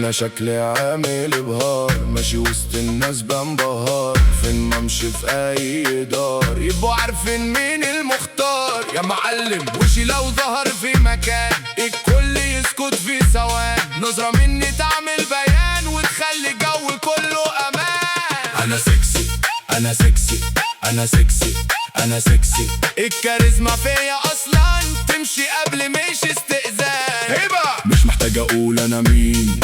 انا شكلي عامل ابهار، ماشي وسط الناس بنبهر، فين ما امشي في اي دار يبقوا عارفين مين المختار. يا معلم وشي لو ظهر في مكان الكل يسكت في ثوان، نظرة مني تعمل بيان وتخلي الجو كله امان. انا sexy، انا sexy، انا sexy، انا sexy. الكاريزما فيا اصلا تمشي قبل مش استئذان. هبة مش محتاج اقول انا مين،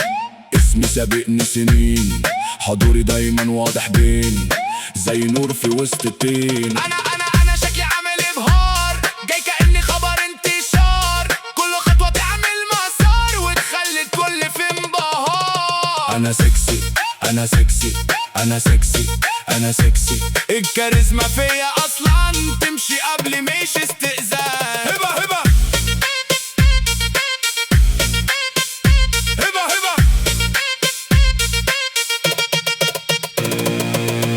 اسمي سابقني سنين، حضوري دايما واضح بين زي نور في وسط الطين. انا انا انا شكلي عامل ابهار، جاي كاني خبر انتشار، كل خطوة تعمل مسار وتخلي الكل في انبهار. انا sexy، انا sexy، انا sexy، انا sexy. الكاريزما فيا اصلا تمشي قبل مش استئذان. هبه هبه هبه هبه.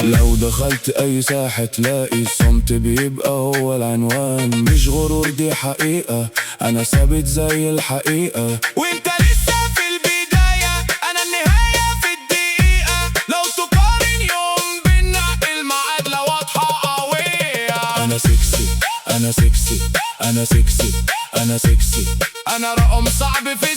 لو دخلت اي ساحة تلاقي الصمت بيبقى هو العنوان، مش غرور دي حقيقة، انا ثابت زي الحقيقة. وانت لسه في البداية، انا النهاية في الدقيقة، لو تقارن يوم بينا المعادلة واضحة قوية. انا sexy، انا sexy، انا sexy، انا sexy. انا رقم صعب في